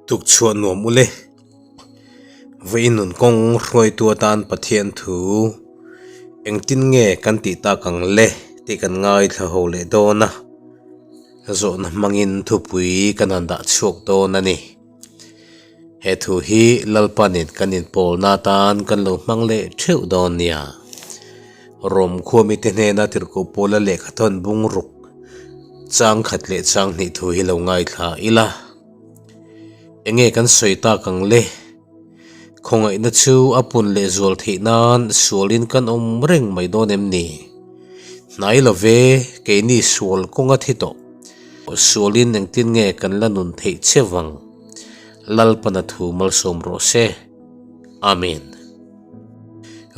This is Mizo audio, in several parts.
Tukchhuah nuam ule. Vawiin nun kawng hruaitu atan Pathian thu engtin nge kan tih tak ang le tih kan ngaithla ho leh dawn a, zawhna hmangin thupui kan han dah chhuak dawn a ni. He thu hi Lalpa nen kan inpawlna atan kan lo hmang leh theuh dawn nia. Rom khuamite hnena tirhkoh pawla lehkha thawn bungruk chang khat leh chang hnih thu hi lo ngaithla ila. Enge kan sawi tak ang le? Khawngaihna chu a pun leh zual theih nan sualin kan awm reng mai dawn em ni? Hnai lo ve, keini sual kawnga thi tawh. Sualin engtin nge kan la nun theih che vang? Lalpana thu malsawm rawh se. Amen.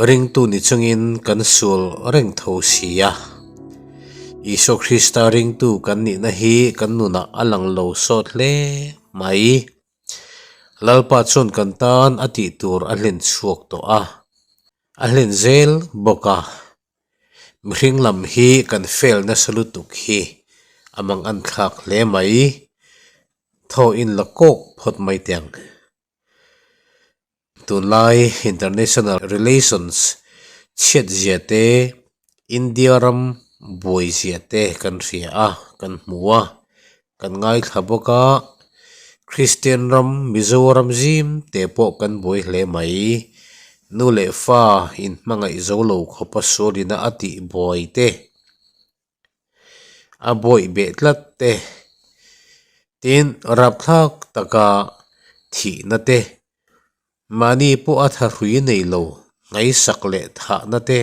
Ringtu ni chungin kan sual reng tho si a. Isua Krista ringtu kan nihna hi kan nunah a lang lo sawt hle mai. Lalpa chuan kan tan a tih tur a hlen chhuak tawh a, a hlen zel bawk a. Mihring lam hi kan fail nasa lutuk hi a mang an thlak hle mai. Thaw in la kawk phawt mai teh ang. Tunlai International Relations chhiat zia te, India ram buai zia te kan hria a, kan hmu a, kan ngaithla bawk a, Kristian ram Mizoram zim te pawh kan buai hle mai. Nu leh fa inhmangaih zo lo khawpa sualina a tih buai te, a bawih beh tlat te, tin rapthlak taka thihna te, mahni pawh a thahrui nei lo ngaihsak leh thahna te,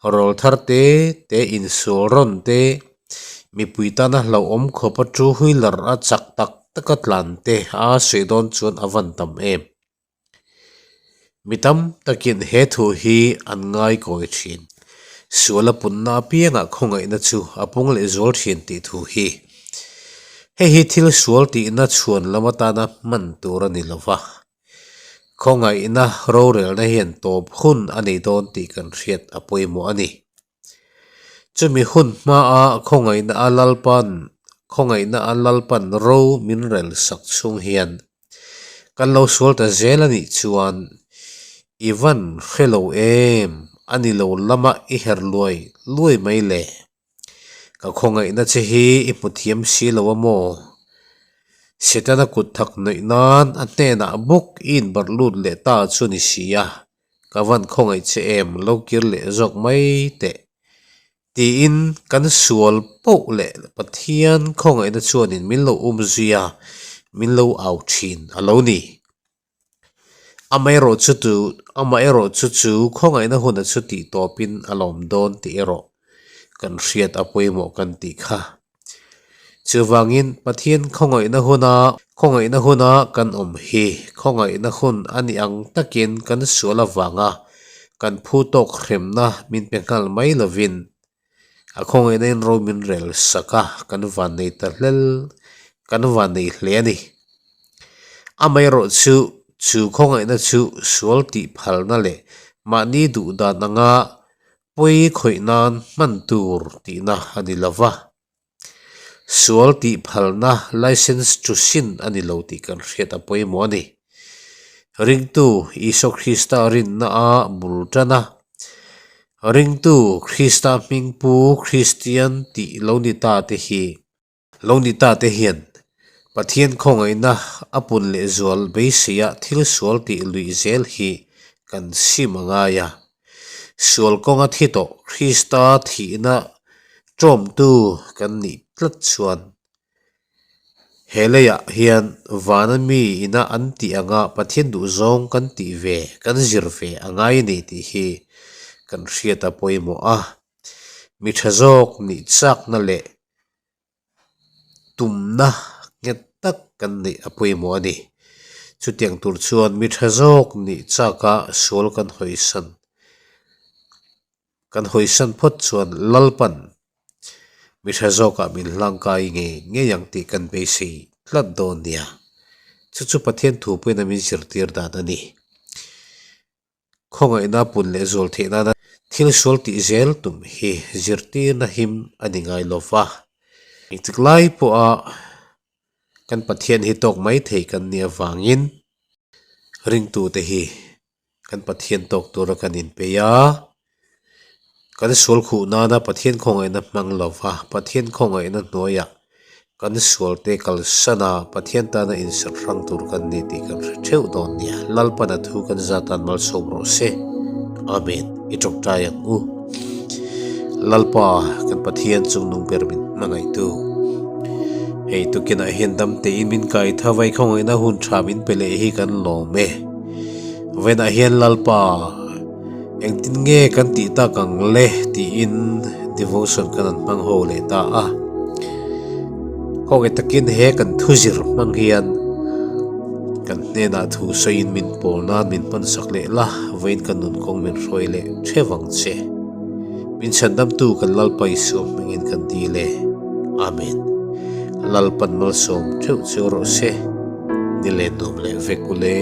rawl thar te te insual rawn te, mipui tana hlauhawm khawpa two wheeler a chak tak taka tlan te a sawi dawn chuan a van tam em. Mi tam takin he thu hi an ngaikawi thin. Sual a punna apiangah khawngaihna chu a pung leh zual thin tih thu hi. Hei hi thil sual tihna chhuan lam atana hman tur a ni lo va. Khawngaihna rorelna hian tawp hun a nei dawn tih kan hriat a pawimawh a ni. Chumi hun hmaa khawngaihna a Lalpan khawngaihna a Lalpan ro min rel sak chhung hian kan lo sual ta zel a nih chuan i van hre lo em a ni lo lama i her luai luai mai le. Ka khawngaihna che hi i hmu thiam si lo a maw? Setana kut thak nawih nan a hnenah bawk i inbarh lut leh ta chu ni si a. Ka van khawngaih che em lo kir leh zawk mai teh tiin kan sual poh leh Pathian khawngaihna chuanin min lo um zui a, min lo au thin a lo ni. Amaherawhchu chu amaherawhchu chu khawngaihna huna chu tih tawpin a lawm dawn tih erawh kan hriat a pawimawh kan tih kha. Chuvangin Pathian khawngaihna huna khawngaihna huna kan awm hi khawngaihna hun a nih ang takin kan sual avanga kan phu tawk hremna min pe nghal mai lovin a khawngaihna in ro min rel sak a, kan vannei ta hlel kan vannei hle a ni. Amaherawhchu chu khawngaihna chu sual tih phalna leh mahni duh dan anga Pawi khawih nan hman tur tihna a ni lo va, sual tih phalna license to sin a ni lo tih kan hriat a pawimawh a ni. Ringtu Isua Krista rinna a bul tan a, ringtu Krista hmingpu Kristian tih lo ni ta te hi Lo ni ta te hian Pathian khawngaihna a pun leh zual beiseia thil sual tih luih zel hi kan sim a ngai a. Sual kawnga thi tawh Krista thihna ṭawmtu kan nih tlat chuan he leiah hian vana mi ina an tih anga Pathian duhzawng kan tih ve, kan zir ve a ngai a ni tih hi kan hriat a pawimawh a. Mi ṭha zawk nih chakna leh tumna nghet tak kan neih a pawimawh a ni. Chutiang tur chuan mi tha zawk nih chaka sual kan hawisan kan hawisan phawt chuan Lalpan mi tha zawkah min hlangkai ngei ngei ang tih kan beisei tlat dawn nia. Chu chu Pathian thu pawhin a min zirtir dan a ni. Khawngaihna pun leh zual theih nana thil sual tih zel tum hi zirtirna him a ni ngai lo va. Engtik lai pawha Kan Pathian hi tawk mai thei kan nih avangin ringtute hi kan Pathian tawk tura kan inpeih a, kan sual khuh nana Pathian khawngaihna hmang lova Pathian khawngaihna hnuaiah kan sualte kalsan a, Pathian tana inserh hrang tur kan ni tih kan hre theuh dawn nia. Lalpan a thu kan zat tan malsawm rawh se. Amen. I tawngtai ang u. Lalpa kan Pathian chung nung ber min hmangaihtu. Hei tukinah hian dam tein min kai tha vai khawngaihna hun tha min pe leh hi kan lawm e. Vawiinah hian Lalpa engtin nge kan tih tak ang le tiin devotion kan han hmang ho leh ta a. Khawngaih takin he kan thu zir hmang hian kan hnenah thu sawiin min pawl nan min hmansak leh la, vawiin ka nun kawng min hruai leh theuh ang che. Min chhandamtu kan Lalpa Isua hmingin kan dil e. Amen. Lalpan malsawm theuh cheu rawh se. Ni len nuam leh vek u le.